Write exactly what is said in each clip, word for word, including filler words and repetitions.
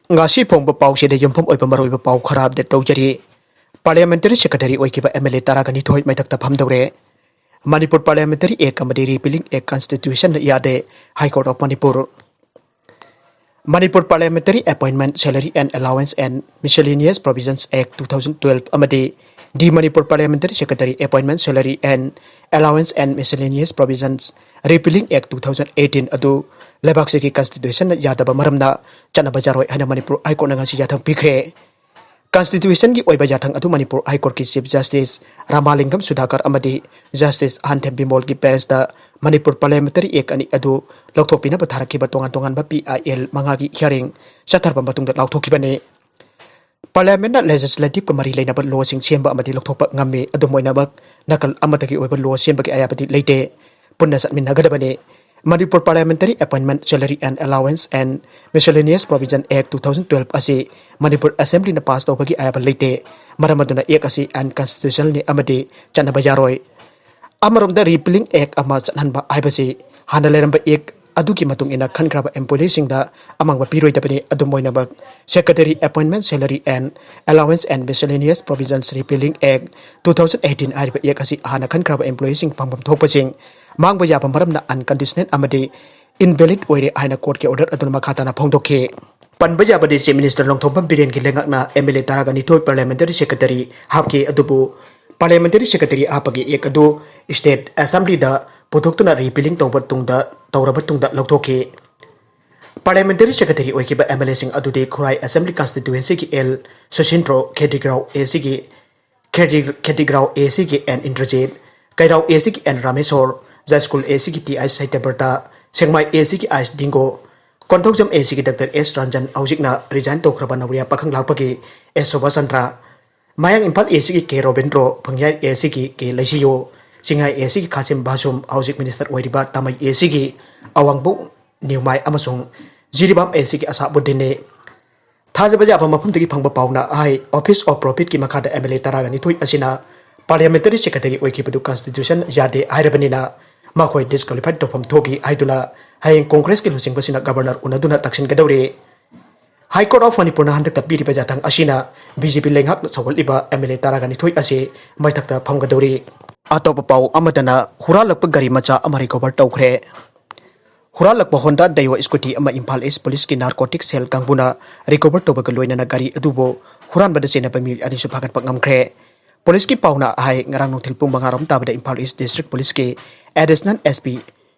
ꯉꯁꯤ ꯐꯣꯡꯕ ꯄꯥꯎꯁꯤꯗ ꯌꯨꯝꯐꯝ ꯑꯣꯏꯕ ꯃꯔꯨꯑꯣꯏꯕ ꯄꯥꯎ ꯈꯔ ꯑꯞꯗꯦꯠ ꯇꯧꯖꯔꯤ꯫ ꯄꯥꯔꯂꯤꯌꯥꯃꯦꯟꯇꯔꯤ ꯁꯦꯀ꯭ꯔꯦꯇꯔꯤ ꯑꯣꯏꯈꯤꯕ ꯑꯦꯝ ꯑꯦꯜ ꯑꯦ ꯇꯔꯥꯒ ꯅꯤꯊꯣꯏ ꯃꯩꯊꯛꯇ ꯐꯝꯗꯧꯔꯦ꯫ ꯃꯅꯤꯄꯨꯔ ꯄꯥꯔꯂꯤꯌꯥꯃꯦꯟꯇꯔꯤ ꯑꯦꯛ ꯑꯃꯗꯤ ꯔꯤꯄꯤꯂꯤꯡ ꯑꯦꯛ ꯀꯟꯁꯇꯤꯇ꯭ꯌꯨꯁꯟꯅ ꯌꯥꯗꯦ, high court of Manipur. Manipur Parliamentary Appointment, Salary and Allowance and Miscellaneous Provisions Act two thousand twelve ꯑꯃꯗꯤ The Manipur Parliamentary Secretary Appointment, Salary and Allowance and Miscellaneous Provisions Repealing Act two thousand eighteen ꯑꯗꯨ ꯂꯩꯕꯥꯛꯁꯤꯒꯤ ꯀꯟꯁꯇꯤꯇ꯭ꯌꯨꯁꯟꯅ ꯌꯥꯗꯕ ꯃꯔꯝꯅ ꯆꯠꯅꯕ ꯌꯥꯔꯣꯏ ꯍꯥꯏꯅ ꯃꯅꯤꯄꯨꯔ ꯍꯥꯏ ꯀꯣꯔꯠꯅ ꯉꯁꯤ ꯌꯥꯊꯪ ꯄꯤꯈ꯭ꯔꯦ꯫ ꯀꯟꯁꯇꯤꯇ꯭ꯌꯨꯁꯟꯒꯤ ꯑꯣꯏꯕ ꯌꯥꯊꯪ ꯑꯗꯨ ꯃꯅꯤꯄꯨꯔ ꯍꯥꯏ ꯀꯣꯔꯠꯀꯤ ꯆꯤꯐ ꯖꯁꯇꯤꯁ ꯔꯥꯃꯥꯂꯤꯡꯒꯝ ꯁꯨꯙꯥꯀꯔ ꯑꯃꯗꯤ ꯖꯁꯇꯤꯁ ꯑꯍꯟꯊꯦꯝ ꯕꯤꯃꯣꯜꯒꯤ ꯕꯦꯟꯁꯇ ꯃꯅꯤꯄꯨꯔ ꯄꯥꯔꯂꯤꯌꯥꯃꯦꯟꯇꯔꯤ ꯑꯦꯛ ꯑꯅꯤ ꯑꯗꯨ ꯂꯧꯊꯣꯛꯄꯤꯅꯕ ꯊꯥꯔꯛꯈꯤꯕ ꯇꯣꯉꯥꯟ ꯇꯣꯉꯥꯟꯕ ꯄꯤ ꯑꯥꯏ ꯑꯦꯜ ꯃꯉꯥꯒꯤ ꯍꯤꯌꯥꯔꯤꯡ ꯆꯠꯊꯔꯕ ꯃꯇꯨꯡꯗ ꯂꯥꯎꯊꯣꯛꯈꯤꯕꯅꯤ꯫ ꯄꯥꯔꯂꯤꯌꯥꯃꯦꯟꯠꯅ ꯂꯦꯖꯤꯁꯂꯦꯇꯤꯚꯀ ꯃꯔꯤ ꯂꯩꯅꯕ ꯂꯣꯁꯤꯡ ꯁꯦꯝꯕ ꯑꯃꯗꯤ ꯂꯧꯊꯣꯛꯄ ꯉꯝꯃꯤ꯫ ꯑꯗꯨꯝ ꯑꯣꯏꯅꯃꯛ, ꯅꯥꯀꯜ ꯑꯃꯠꯇꯒꯤ ꯑꯣꯏꯕ ꯂꯣ ꯁꯦꯝꯕꯒꯤ ꯑꯌꯥꯕꯗꯤ ꯂꯩꯇꯦ꯫ ꯄꯨꯟꯅ ꯆꯠꯃꯤꯟꯅꯒꯗꯕꯅꯤ꯫ Manipur Parliamentary Appointment, Salary and Allowance and Miscellaneous Provision Act two thousand twelve ꯑꯁꯤ ꯃꯅꯤꯄꯨꯔ ꯑꯦꯁꯦꯝꯕ꯭ꯂꯤꯅ ꯄꯥꯁ ꯇꯧꯕꯒꯤ ꯑꯌꯥꯕ ꯂꯩꯇꯦ꯫ ꯃꯔꯝ ꯑꯗꯨꯅ ꯑꯦꯛ ꯑꯁꯤ ꯑꯟꯀꯟꯁꯇꯤꯇ꯭ꯌꯨꯁꯅꯦꯜꯅꯤ ꯑꯃꯗꯤ ꯆꯠꯅꯕ ꯌꯥꯔꯣꯏ꯫ ꯑꯃꯔꯣꯝꯗ, ꯔꯤꯄꯤꯂꯤꯡ ꯑꯦꯛ ꯑꯃ ꯆꯠꯍꯟꯕ ꯍꯥꯏꯕꯁꯤ ꯍꯥꯟꯅ ꯂꯩꯔꯝꯕ ꯑꯦꯛ ꯑꯗꯨꯒꯤ ꯃꯇꯨꯡ ꯏꯟꯅ ꯈꯟꯈ꯭ꯔꯕ ꯑꯦꯝꯄ꯭ꯂꯣꯌꯤꯁꯤꯡꯗ ꯑꯃꯥꯡꯕ ꯄꯤꯔꯣꯏꯗꯕꯅꯤ꯫ ꯑꯗꯨꯝ ꯑꯣꯏꯅꯃꯛ, Secretary Appointment, Salary and Allowance and Miscellaneous Provisions Repealing Act two thousand eighteen ꯍꯥꯏꯔꯤꯕ ꯑꯦꯛ ꯑꯁꯤ ꯍꯥꯟꯅ ꯈꯟꯈ꯭ꯔꯕ ꯑꯦꯝꯄ꯭ꯂꯣꯌꯤꯁꯤꯡ ꯐꯪꯐꯝ ꯊꯣꯛꯄꯁꯤꯡ ꯃꯥꯡꯕ ꯌꯥꯕ ꯃꯔꯝꯅ ꯑꯟꯀꯟꯗꯤꯁꯅꯦꯜ ꯑꯃꯗꯤ ꯏꯟꯚꯦꯂꯤꯗ ꯑꯣꯏꯔꯦ ꯍꯥꯏꯅ ꯀꯣꯔꯠꯀꯤ ꯑꯣꯔꯗꯔ ꯑꯗꯨꯅ ꯃꯈꯥ ꯇꯥꯅ ꯐꯣꯡꯗꯣꯛꯈꯤ꯫ ꯄꯟꯕ ꯌꯥꯕꯗꯤ, ꯆꯤꯐ ꯃꯤꯅꯤꯁꯇꯔ ꯅꯣꯡꯊꯣꯝꯕꯝ ꯕꯤꯔꯦꯟꯒꯤ ꯂꯩꯉꯥꯛꯅ ꯑꯦꯝ ꯑꯦꯜ ꯑꯦ ꯇꯔꯥꯒ ꯅꯤꯊꯣꯏ ꯄꯥꯔꯂꯤꯌꯥꯃꯦꯟꯇꯔꯤ ꯁꯦꯀ꯭ꯔꯦꯇꯔꯤ ꯍꯥꯞꯈꯤ꯫ ꯑꯗꯨꯕꯨ ꯄꯥꯔꯂꯤꯌꯥꯃꯦꯟꯇꯔꯤ ꯁꯦꯀ꯭ꯔꯦꯇꯔꯤ ꯍꯥꯞꯄꯒꯤ ꯑꯦꯛ ꯑꯗꯨ ꯁ꯭ꯇꯦꯠ ꯑꯦꯁꯦꯝꯕ꯭ꯂꯤꯗ ꯄꯨꯊꯣꯛꯇꯨꯅ ꯔꯤꯄꯤꯂꯤꯡ ꯇꯧꯕ ꯇꯨꯡꯗ, ꯇꯧꯔꯕ ꯇꯨꯡꯗ ꯂꯧꯊꯣꯛꯈꯤ꯫ ꯄꯥꯔꯂꯤꯌꯥꯃꯦꯟꯇꯔꯤ ꯁꯦꯀ꯭ꯔꯦꯇꯔꯤ ꯑꯣꯏꯈꯤꯕ ꯑꯦꯝ ꯑꯦꯜ ꯑꯦꯁꯤꯡ ꯑꯗꯨꯗꯤ ꯈꯨꯔꯥꯏ ꯑꯦꯁꯦꯝꯕ꯭ꯂꯤ ꯀꯟꯁꯇꯤꯇ꯭ꯌꯨꯑꯦꯟꯁꯤꯒꯤ ꯑꯦꯜ ꯁꯨꯁꯤꯟꯗ꯭ꯔꯣ, ꯈꯦꯗꯤꯒ꯭ꯔꯥꯎ ꯑꯦꯁꯤꯒꯤ ꯈꯦꯗꯤ-, ꯈꯦꯗꯤꯒ꯭ꯔꯥꯎ ꯑꯦꯁꯤꯒꯤ ꯑꯦꯟ ꯏꯟꯗ꯭ꯔꯖꯤꯠ, ꯀꯩꯔꯥꯎ ꯑꯦꯁꯤꯒꯤ ꯑꯦꯟ ꯔꯥꯃꯦꯁꯣꯔ, ꯖꯥꯏꯁ꯭ꯀꯨꯜ ꯑꯦꯁꯤꯒꯤ ꯇꯤ ꯑꯥꯏ ꯁꯩꯇꯕ꯭ꯔꯇ, ꯁꯦꯡꯃꯥꯏ ꯑꯦꯁꯤꯒꯤ ꯑꯥꯏꯁ ꯗꯤꯡꯒꯣ, ꯀꯣꯟꯊꯧꯖꯝ ꯑꯦꯁꯤꯒꯤ ꯗꯥꯛꯇꯔ ꯑꯦꯁ ꯔꯟꯖꯟ ꯍꯧꯖꯤꯛꯅ ꯔꯤꯖꯥꯏꯟ ꯇꯧꯈ꯭ꯔꯕ ꯅꯧꯔꯤꯌꯥ ꯄꯥꯈꯪ ꯂꯥꯛꯄꯒꯤ ꯑꯦꯁ ꯁꯨꯕꯥꯁ ꯆꯟꯗ꯭ꯔ, ꯃꯌꯥꯡ ꯏꯝꯐꯥꯜ ꯑꯦꯁꯤꯒꯤ ꯀꯦ ꯔꯣꯕꯤꯟꯗ꯭ꯔꯣ, ꯐꯪꯌꯥꯏ ꯑꯦꯁꯤꯒꯤ ꯀꯦ ꯂꯩꯁꯤꯌꯣ, ꯆꯤꯡꯉꯥꯏ ꯑꯦꯁꯤꯒꯤ ꯈꯥꯁꯤꯝ ꯕꯥꯁꯨꯝ, ꯍꯧꯖꯤꯛ ꯃꯤꯅꯤꯁꯇꯔ ꯑꯣꯏꯔꯤꯕ ꯇꯥꯃꯩ ꯑꯦꯁꯤꯒꯤ ꯑꯋꯥꯡꯕꯧ ꯅ꯭ꯌꯨꯃꯥꯏ ꯑꯃꯁꯨꯡ ꯖꯤꯔꯤꯕꯥꯝ ꯑꯦꯁꯤꯒꯤ ꯑꯁꯥꯕꯨꯗꯤꯟꯅꯤ꯫ ꯊꯥꯖꯕ ꯌꯥꯕ ꯃꯐꯝꯗꯒꯤ ꯐꯪꯕ ꯄꯥꯎꯅ ꯍꯥꯏ, ꯑꯣꯐꯤꯁ ꯑꯣꯐ ꯄ꯭ꯔꯣꯐꯤꯠꯀꯤ ꯃꯈꯥꯗ ꯑꯦꯝ ꯑꯦꯜ ꯑꯦ ꯇꯔꯥꯒ ꯅꯤꯊꯣꯏ ꯑꯁꯤꯅ ꯄꯥꯔꯂꯤꯌꯥꯃꯦꯟꯇꯔꯤ ꯁꯦꯀ꯭ꯔꯦꯇꯔꯤ ꯑꯣꯏꯈꯤꯕꯗꯨ ꯀꯟꯁꯇꯤꯇ꯭ꯌꯨꯁꯟ ꯌꯥꯗꯦ ꯍꯥꯏꯔꯕꯅꯤꯅ ꯃꯈꯣꯏ ꯗꯤꯁꯀ꯭ꯋꯥꯂꯤꯐꯥꯏꯠ ꯇꯧꯐꯝ ꯊꯣꯛꯏ ꯍꯥꯏꯗꯨꯅ ꯍꯌꯦꯡ ꯀꯣꯡꯒ꯭ꯔꯦꯁꯀꯤ ꯂꯨꯆꯤꯡꯕꯁꯤꯡꯅ ꯒꯕꯔꯅꯔ ꯎꯅꯗꯨꯅ ꯇꯛꯁꯤꯟꯒꯗꯧꯔꯤ꯫ High Court of Manipurꯅ ꯍꯟꯗꯛꯇ ꯄꯤꯔꯤꯕ ꯌꯥꯊꯪ ꯑꯁꯤꯅ BJP ꯂꯩꯉꯥꯛꯅ ꯁꯧꯒꯠꯂꯤꯕ MLA ꯇꯔꯥꯒ ꯅꯤꯊꯣꯏ ꯑꯁꯤ ꯃꯩꯊꯛꯇ ꯐꯝꯒꯗꯧꯔꯤ꯫ ꯑꯇꯣꯞꯄ ꯄꯥꯎ ꯑꯃꯗꯅ ꯍꯨꯔꯥꯜꯂꯛꯄ ꯒꯥꯔꯤ ꯃꯆꯥ ꯑꯃ recover ꯇꯧꯈ꯭ꯔꯦ꯫ ꯍꯨꯔꯥꯜꯂꯛꯄ Honda Daewoo scooty ꯑꯃ ꯏꯝꯐꯥꯜ East Policeꯀꯤ narcotic cell ꯀꯥꯡꯕꯨꯅ recover ꯇꯧꯕꯒ ꯂꯣꯏꯅꯅ ꯒꯥꯔꯤ ꯑꯗꯨꯕꯨ ꯍꯨꯔꯥꯟꯕꯗ ꯆꯦꯟꯅꯕ ꯃꯤꯑꯣꯏ ꯑꯅꯤꯁꯨ ꯐꯥꯒꯠꯄ ꯉꯝꯈ꯭ꯔꯦ꯫ Policeꯀꯤ ꯄꯥꯎꯅ ꯍꯥꯏ, ꯉꯔꯥꯡ ꯅꯨꯡꯊꯤꯜ ꯄꯨꯡ ꯃꯉꯥ ꯔꯣꯝ ꯇꯥꯕꯗ Imphal East District Policeꯀꯤ Additional SP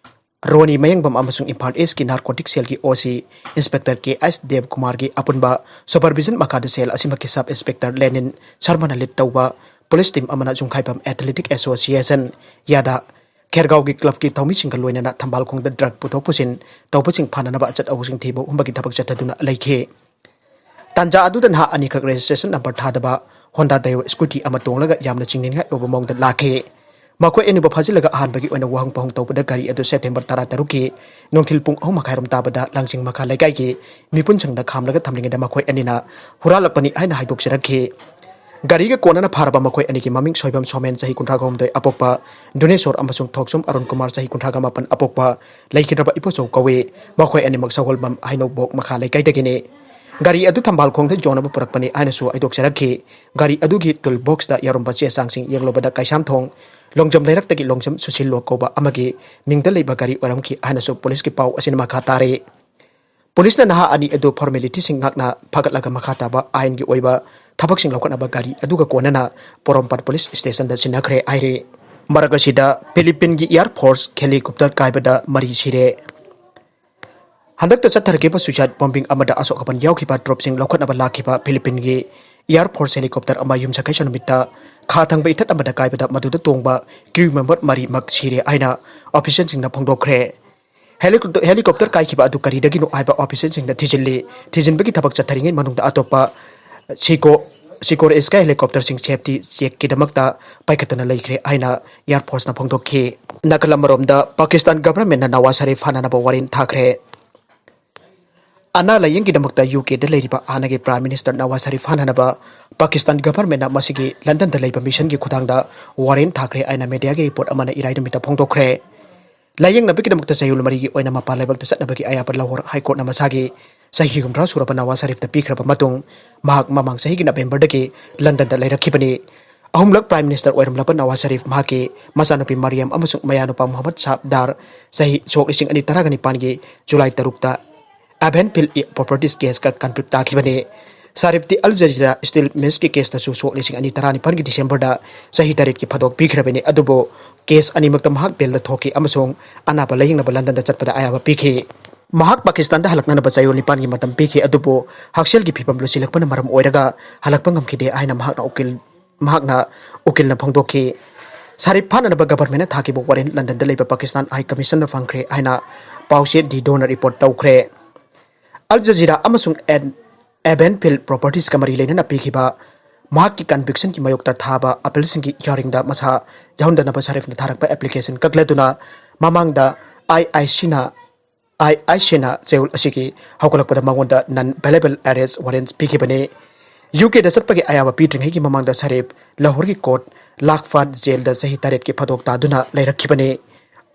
ꯔꯣꯅꯤ ꯃꯌꯦꯡꯕꯝ ꯑꯃꯁꯨꯡ Imphal Eastꯀꯤ narcotic cellꯒꯤ OC Inspector K S ꯗꯦꯕꯀꯨꯃꯥꯔꯒꯤ ꯑꯄꯨꯟꯕ supervision ꯃꯈꯥꯗ cell ꯑꯁꯤꯃꯛꯀꯤ Sub Inspector ꯂꯦꯅꯤꯟ ꯁꯔꯃꯅ lead ꯇꯧꯕ police team ꯑꯃꯅ ꯖꯨꯡꯈꯥꯏꯐꯝ Athletic Association ꯌꯥꯗ ꯈꯦꯔꯒꯥꯎꯒꯤ clubꯀꯤ ꯊꯧꯃꯤꯁꯤꯡꯒ ꯂꯣꯏꯅꯅ ꯊꯝꯕꯥꯜꯈꯣꯡꯗ drug ꯄꯨꯊꯣꯛ ꯄꯨꯁꯤꯟ ꯇꯧꯕꯁꯤꯡ ꯐꯥꯅꯅꯕ ꯑꯆꯠ ꯑꯍꯧꯁꯤꯡ ꯊꯤꯕ ꯍꯨꯝꯕꯒꯤ ꯊꯕꯛ ꯆꯠꯊꯗꯨꯅ ꯂꯩꯈꯤ꯫ ꯇꯥꯟꯖꯥ ꯑꯗꯨꯗ ꯅꯍꯥ ꯑꯅꯤꯈꯛ registration number ꯊꯥꯗꯕ Honda Daewoo scooty ꯑꯃ ꯇꯣꯡꯂꯒ ꯌꯥꯝꯅ ꯆꯤꯡꯅꯅꯤꯡꯉꯥꯏ ꯑꯣꯏꯕ ꯃꯑꯣꯡꯗ ꯂꯥꯛꯈꯤ꯫ ꯃꯈꯣꯏ ꯑꯅꯤꯕꯨ ꯐꯥꯖꯤꯜꯂꯒ ꯑꯍꯥꯟꯕꯒꯤ ꯑꯣꯏꯅ ꯋꯥꯍꯪ ꯄꯥꯎꯍꯪ ꯇꯧꯕꯗ ꯒꯥꯔꯤ ꯑꯗꯨ September ꯇꯔꯥ ꯇꯔꯨꯛꯀꯤ ꯅꯨꯡꯊꯤꯜ ꯄꯨꯡ ꯑꯍꯨꯝ ꯃꯈꯥꯏꯔꯣꯝ ꯇꯥꯕꯗ ꯂꯥꯡꯖꯤꯡ ꯃꯈꯥ ꯂꯩꯀꯥꯏꯒꯤ ꯃꯤꯄꯨꯟ ꯁꯪꯗ ꯈꯥꯝꯂꯒ ꯊꯝꯂꯤꯉꯩꯗ ꯃꯈꯣꯏ ꯑꯅꯤꯅ ꯍꯨꯔꯥꯜꯂꯛꯄꯅꯤ ꯍꯥꯏꯅ ꯍꯥꯏꯗꯣꯛꯆꯔꯛꯈꯤ꯫ ꯒꯥꯔꯤꯒ ꯀꯣꯟꯅꯅ ꯐꯥꯔꯕ ꯃꯈꯣꯏ ꯑꯅꯤꯒꯤ ꯃꯃꯤꯡ ꯁꯣꯏꯕꯝ ꯁꯣꯃꯦꯟ, ꯆꯍꯤ ꯀꯨꯟꯊ꯭ꯔꯥꯒ ꯍꯨꯝꯗꯣꯏ, ꯑꯄꯣꯛꯄ ꯗꯨꯅꯦꯁꯣꯔ, ꯑꯃꯁꯨꯡ ꯊꯣꯛꯆꯨꯝ ꯑꯔꯨꯟ ꯀꯨꯃꯥꯔ, ꯆꯍꯤ ꯀꯨꯟꯊ꯭ꯔꯥꯒ ꯃꯥꯄꯟ, ꯑꯄꯣꯛꯄ ꯂꯩꯈꯤꯗ꯭ꯔꯕ ꯏꯄꯣꯆꯧ ꯀꯧꯏ꯫ ꯃꯈꯣꯏ ꯑꯅꯤꯃꯛ ꯁꯒꯣꯜꯕꯝ ꯍꯩꯅꯧꯕꯣꯛ ꯃꯈꯥ ꯂꯩꯀꯥꯏꯗꯒꯤꯅꯤ꯫ ꯒꯥꯔꯤ ꯑꯗꯨ ꯊꯝꯕꯥꯜ ꯈꯣꯡꯗ ꯌꯣꯟꯅꯕ ꯄꯨꯔꯛꯄꯅꯤ ꯍꯥꯏꯅꯁꯨ ꯍꯥꯏꯗꯣꯛꯆꯔꯛꯈꯤ꯫ ꯒꯥꯔꯤ ꯑꯗꯨꯒꯤ tool boxꯇ ꯌꯥꯎꯔꯝꯕ ꯆꯦ ꯆꯥꯡꯁꯤꯡ ꯌꯦꯡꯂꯨꯕꯗ ꯀꯩꯁꯥꯝꯊꯣꯡ ꯂꯣꯡꯖꯝ ꯂꯩꯔꯛꯇꯒꯤ ꯂꯣꯡꯖꯝ ꯁꯨꯁꯤꯜꯂꯣ ꯀꯧꯕ ꯑꯃꯒꯤ ꯃꯤꯡꯗ ꯂꯩꯕ ꯒꯥꯔꯤ ꯑꯣꯏꯔꯝꯈꯤ ꯍꯥꯏꯅꯁꯨ policeꯀꯤ ꯄꯥꯎ ꯑꯁꯤꯅ ꯃꯈꯥ ꯇꯥꯔꯤ꯫ Policeꯅ ꯅꯍꯥ ꯑꯅꯤ ꯑꯗꯨ formalityꯁꯤꯡ ꯉꯥꯛꯅ ꯐꯒꯠꯂꯒ ꯃꯈꯥ ꯇꯥꯕ ꯑꯥꯏꯟꯒꯤ ꯑꯣꯏꯕ ꯊꯕꯛꯁꯤꯡ ꯂꯧꯈꯠꯅꯕ ꯒꯥꯔꯤ ꯑꯗꯨꯒ ꯀꯣꯟꯅꯅ ꯄꯣꯔꯣꯝꯄꯥꯠ police stationꯗ ꯁꯤꯟꯅꯈ꯭ꯔꯦ ꯍꯥꯏꯔꯤ꯫ ꯃꯔꯛ ꯑꯁꯤꯗ Philippinegꯤ Air Force helicopter ꯀꯥꯏꯕꯗ ꯃꯔꯤ ꯁꯤꯔꯦ꯫ ꯍꯟꯗꯛꯇ ꯆꯠꯊꯔꯛꯈꯤꯕ suicide bombing ꯑꯃꯗ ꯑꯁꯣꯛ ꯑꯄꯟ ꯌꯥꯎꯈꯤꯕ troopꯁꯤꯡ ꯂꯧꯈꯠꯅꯕ ꯂꯥꯛꯈꯤꯕ Philippinegꯤ Air Force helicopter ꯑꯃ ꯌꯨꯝꯁꯀꯩꯁ ꯅꯨꯃꯤꯠꯇ ꯈꯥ ꯊꯪꯕ ꯏꯊꯠ ꯑꯃꯗ ꯀꯥꯏꯕꯗ ꯃꯗꯨꯗ ꯇꯣꯡꯕ crew member ꯃꯔꯤꯃꯛ ꯁꯤꯔꯦ ꯍꯥꯏꯅ officialꯁꯤꯡꯅ ꯐꯣꯡꯗꯣꯛꯈ꯭ꯔꯦ꯫ Helicopter ꯀꯥꯏꯈꯤꯕ ꯑꯗꯨ ꯀꯔꯤꯗꯒꯤꯅꯣ ꯍꯥꯏꯕ officialꯁꯤꯡꯅ ꯊꯤꯖꯤꯜꯂꯤ꯫ ꯊꯤꯖꯤꯟꯕꯒꯤ ꯊꯕꯛ ꯆꯠꯊꯔꯤꯉꯩ ꯃꯅꯨꯡꯗ ꯑꯇꯣꯞꯄ ꯁꯤꯀꯣ ꯁꯤꯀꯣꯔ sky helicopterꯁꯤꯡ safety checkꯀꯤꯗꯃꯛꯇ ꯄꯥꯏꯈꯠꯇꯅ ꯂꯩꯈ꯭ꯔꯦ ꯍꯥꯏꯅ Air Forceꯅ ꯐꯣꯡꯗꯣꯛꯈꯤ꯫ ꯅꯥꯀꯜ ꯑꯃꯔꯣꯝꯗ ꯄꯥꯀꯤꯁꯇꯥꯟ governmentꯅ ꯅꯋꯥꯖ ꯁꯔꯤꯐ ꯐꯥꯅꯅꯕ warrant ꯊꯥꯈ꯭ꯔꯦ꯫ ꯑꯅꯥ ꯂꯥꯌꯦꯡꯒꯤꯗꯃꯛꯇ UKꯗ ꯂꯩꯔꯤꯕ ꯍꯥꯟꯅꯒꯤ Prime Minister ꯅꯋꯥꯖ ꯁꯔꯤꯐ ꯐꯥꯅꯅꯕ ꯄꯥꯀꯤꯁꯇꯥꯟ governmentꯅ ꯃꯁꯤꯒꯤ Londonꯗ ꯂꯩꯕ missionꯒꯤ ꯈꯨꯊꯥꯡꯗ warrant ꯊꯥꯈ꯭ꯔꯦ ꯍꯥꯏꯅ mediaꯒꯤ report ꯑꯃꯅ ꯏꯔꯥꯏ ꯅꯨꯃꯤꯠꯇ ꯐꯣꯡꯗꯣꯛꯈ꯭ꯔꯦ꯫ ꯂꯥꯌꯦꯡꯅꯕꯒꯤꯗꯃꯛꯇ ꯆꯌꯣꯜ ꯃꯔꯤꯒꯤ ꯑꯣꯏꯅ ꯃꯄꯥꯟ ꯂꯩꯕꯥꯛꯇ ꯆꯠꯅꯕꯒꯤ ꯑꯌꯥꯕ ꯂꯥꯍꯣꯔ High Courtꯅ ꯃꯁꯥꯒꯤ ꯆꯍꯤ ꯍꯨꯝꯗ꯭ꯔꯥ ꯁꯨꯔꯕ ꯅꯋꯥꯖ ꯁꯔꯤꯐꯇ ꯄꯤꯈ꯭ꯔꯕ ꯃꯇꯨꯡ, ꯃꯍꯥꯛ ꯃꯃꯥꯡ ꯆꯍꯤꯒꯤ ꯅꯕꯦꯝꯕꯔꯗꯒꯤ ꯂꯟꯗꯟꯗ ꯂꯩꯔꯛꯈꯤꯕꯅꯤ꯫ ꯑꯍꯨꯝꯂꯛ Prime Minister ꯑꯣꯏꯔꯝꯂꯕ ꯅꯋꯥꯖ ꯁꯔꯤꯐ ꯃꯍꯥꯛꯀꯤ ꯃꯆꯥꯅꯨꯄꯤ ꯃꯔꯤꯌꯝ ꯑꯃꯁꯨꯡ ꯃꯌꯥꯅꯨꯄꯥ ꯃꯨꯍꯝꯃꯗ ꯁꯥꯍꯗꯥꯔ ꯆꯍꯤ ꯁꯣꯛ ꯂꯤꯁꯤꯡ ꯑꯅꯤ ꯇꯔꯥꯒ ꯅꯤꯄꯥꯟꯒꯤ ꯖꯨꯂꯥꯏ ꯇꯔꯨꯛꯇ Avonfield Properties case ꯀ convict ꯇꯥꯈꯤꯕꯅꯤ꯫ ꯁꯔꯤꯐꯇꯤ Al Jazeera steel mills ꯀꯤ case ꯇꯁꯨ ꯁꯣꯛ ꯂꯤꯁꯤꯡ ꯑꯅꯤ ꯇꯔꯥꯅꯤꯄꯥꯟꯒꯤ ꯗꯤꯁꯦꯝꯕꯔꯗ ꯆꯍꯤ ꯇꯔꯦꯠꯀꯤ ꯐꯥꯗꯣꯛ ꯄꯤꯈ꯭ꯔꯕꯅꯤ, ꯑꯗꯨꯕꯨ case ꯑꯅꯤꯃꯛꯇ ꯃꯍꯥꯛ bail ꯗ ꯊꯣꯛꯈꯤ ꯑꯃꯁꯨꯡ ꯑꯅꯥꯕ ꯂꯥꯌꯦꯡꯅꯕ ꯂꯟꯗꯟꯗ ꯆꯠꯄꯗ ꯑꯌꯥꯕ ꯄꯤꯈꯤ꯫ ꯃꯍꯥꯛ ꯄꯥꯀꯤꯁꯇꯥꯟꯗ ꯍꯜꯂꯛꯅꯅꯕ ꯆꯌꯣꯜ ꯅꯤꯄꯥꯟꯒꯤ ꯃꯇꯝ ꯄꯤꯈꯤ, ꯑꯗꯨꯕꯨ ꯍꯛꯁꯦꯜꯒꯤ ꯐꯤꯕꯝ ꯂꯨꯁꯤꯜꯂꯛꯄꯅ ꯃꯔꯝ ꯑꯣꯏꯔꯒ ꯍꯜꯂꯛꯄ ꯉꯝꯈꯤꯗꯦ ꯍꯥꯏꯅ ꯃꯍꯥꯛꯅ ꯎꯀꯤꯜ, ꯃꯍꯥꯛꯅ ꯎꯀꯤꯜꯅ ꯐꯣꯡꯗꯣꯛꯈꯤ꯫ ꯁꯔꯤꯐ ꯐꯥꯅꯅꯕ government ꯅ ꯊꯥꯈꯤꯕ warrant ꯂꯟꯗꯟꯗ ꯂꯩꯕ ꯄꯥꯀꯤꯁꯇꯥꯟ High Commission ꯅ ꯐꯪꯈ꯭ꯔꯦ ꯍꯥꯏꯅ ꯄꯥꯎꯆꯦ The Dawn ꯅ report ꯇꯧꯈ꯭ꯔꯦ꯫ Al Jazeera ꯑꯃꯁꯨꯡ Ad-, Avonfield Properties ꯀ ꯃꯔꯤ ꯂꯩꯅꯅ ꯄꯤꯈꯤꯕ ꯃꯍꯥꯛꯀꯤ conviction ꯀꯤ ꯃꯥꯌꯣꯛꯇ ꯊꯥꯕ appeal ꯁꯤꯡꯒꯤ hearing ꯗ ꯃꯁꯥ ꯌꯥꯎꯍꯟꯗꯅꯕ ꯁꯔꯤꯐꯅ ꯊꯥꯔꯛꯄ application ꯀꯛꯂꯗꯨꯅ ꯃꯃꯥꯡꯗ I I C ꯅ, I I C ꯅ ꯆꯌꯣꯜ ꯑꯁꯤꯒꯤ ꯍꯧꯒꯠꯂꯛꯄꯗ ꯃꯉꯣꯟꯗ non bailable arrest warrant ꯄꯤꯈꯤꯕꯅꯤ꯫ U K ꯗ ꯆꯠꯄꯒꯤ ꯑꯌꯥꯕ ꯄꯤꯗ꯭ꯔꯤꯉꯩꯒꯤ ꯃꯃꯥꯡꯗ ꯁꯔꯤꯐ ꯂꯥꯍꯣꯔꯒꯤ court ꯂꯥꯈꯐꯥꯠ ꯖꯦꯜꯗ ꯆꯍꯤ ꯇꯔꯦꯠꯀꯤ ꯐꯥꯗꯣꯛ ꯇꯥꯗꯨꯅ ꯂꯩꯔꯛꯈꯤꯕꯅꯤ꯫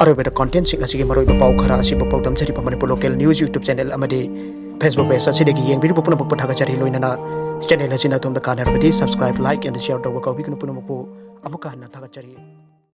ꯑꯔꯣꯏꯕꯗ content ꯁꯤꯡ ꯑꯁꯤꯒꯤ ꯃꯔꯨꯑꯣꯏꯕ ꯄꯥꯎ ꯈꯔ ꯑꯁꯤꯕꯨ ꯄꯥꯎꯗꯝꯖꯔꯤꯕ Manipur Local News YouTube channel ꯑꯃꯗꯤ Facebook page ꯑꯁꯤꯗꯒꯤ ꯌꯦꯡꯕꯤꯔꯤꯕ ꯄꯨꯝꯅꯃꯛꯄꯨ ꯊꯥꯒꯠꯆꯔꯤ꯫ ꯂꯣꯏꯅꯅ channel ꯑꯁꯤꯅ ꯑꯗꯣꯝꯗ ꯀꯥꯟꯅꯔꯕꯗꯤ subscribe, like and share ꯇꯧꯕ ꯀꯥꯎꯕꯤꯒꯅꯨ꯫ ꯄꯨꯝꯅꯃꯛꯄꯨ ꯑꯃꯨꯛꯀ ꯍꯟꯅ ꯊꯥꯒꯠꯆꯔꯤ꯫